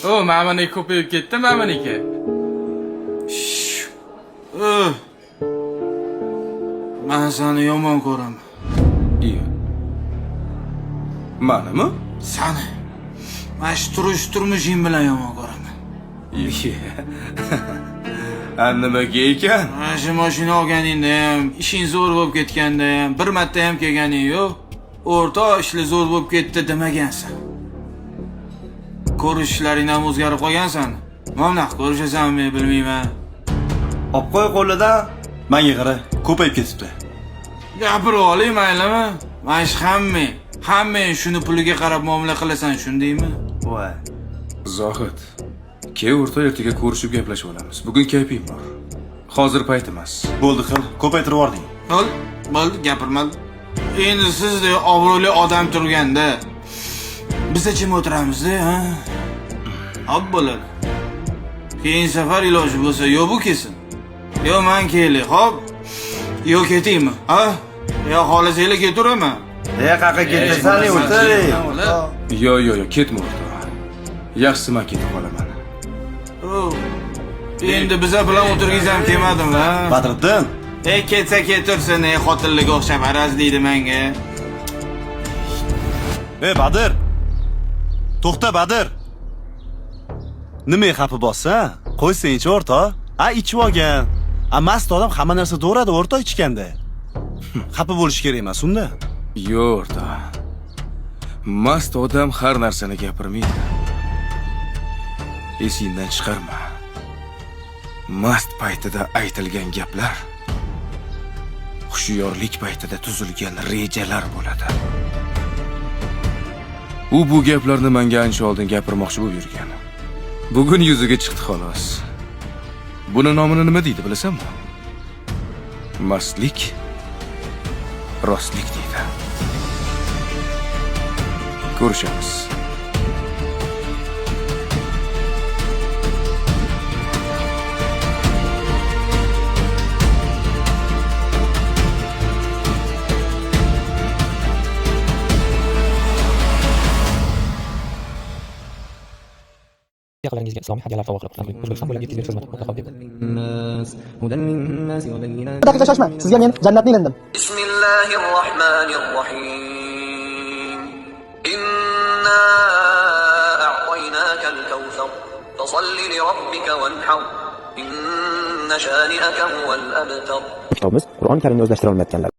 O, mamaniki ko'payib ketdi, mamaniki. Man seni yomon ko'raman. Iya. Manimi? Sani. Mana shu turish turmushing bilan yomon ko'raman. Iya. A nimaga ekan? Mana shu mashina olganingda ham, ishing zo'r bo'lib ketganda ham, bir marta ham kelganing yo'q. O'rtoq, ishlar zo'r bo'lib ketdi demagansan. Ko'rishishlaring ham o'zgarib qolgansan. Mana bunaqa ko'rishasanmi bilmayman. Olib qo'y qo'lidan. Menga qara, ko'payib ketibdi. Gapirib oling maylimi? Mana shu hammang shuni puliga qarab muomala qilasan, shundaymi? Voy. Zohid, ke o'rtoq, ertaga ko'rishib gaplashib olamiz. Bugun kayfim bor. Hozir payt emas. Bo'ldi qil, ko'paytirib yubording. Bo'ldi, bo'ldi, gapirmadi. Endi sizdek obro'li odam turganda biza jim o'tiramizda, ha? Hop bo'ladi. Keyin safar iloji bo'lsa, yo bu kelsin, yo man kelay, hop? Yo ketaymi, ha? Yo xohlasanglar ketaveraman. E, qayerga ketasan, o'tir. Yo, yo, yo, ketma o'rtoq. Yaxshisi man ketib qolaman. Endi biza bilan o'tirgingiz ham kelmadimi, ha? Badriddin. E, ketsa ketursin, ey, xotinliga o'xshab araz deydi menga. Ey Badir. To'xta Badir. Nimaga xafa bo'lsa? Qo'ysangchi o'rtoq. A ichib olgan. A mast odam hamma narsa to'g'radi o'rtoq ichganda. Xafa bo'lish kerak emas unda. Yo'q o'rtoq. Mast odam har narsani gapirmaydi. Esingdan chiqarma. Mast paytida aytilgan gaplar hushyorlik paytida tuzilgan rejalar bo'ladi. U bu gaplarni menga ancha oldin gapirmoqchi bo'lib yurgan. Bugun yuziga chiqdi xolos. Buni nomini nima deydi bilasanmi? Mastlik rostlik deydi. Ko'rishamiz. Yaqinlaringizga islomiy hadyalar sovg'a qilib, O'zbekiston bo'ylab yetkazib berish xizmati mutlaqo bepul. Daqiqa shoshma, sizga men jannatni ilindim. بسم الله الرحمن الرحيم إنا أعطيناك الكوثر فصل لربك وانحر إن شانئك هو الأبتر Kitobimiz Qur'oni Karimni o'zlashtira olmayotganlar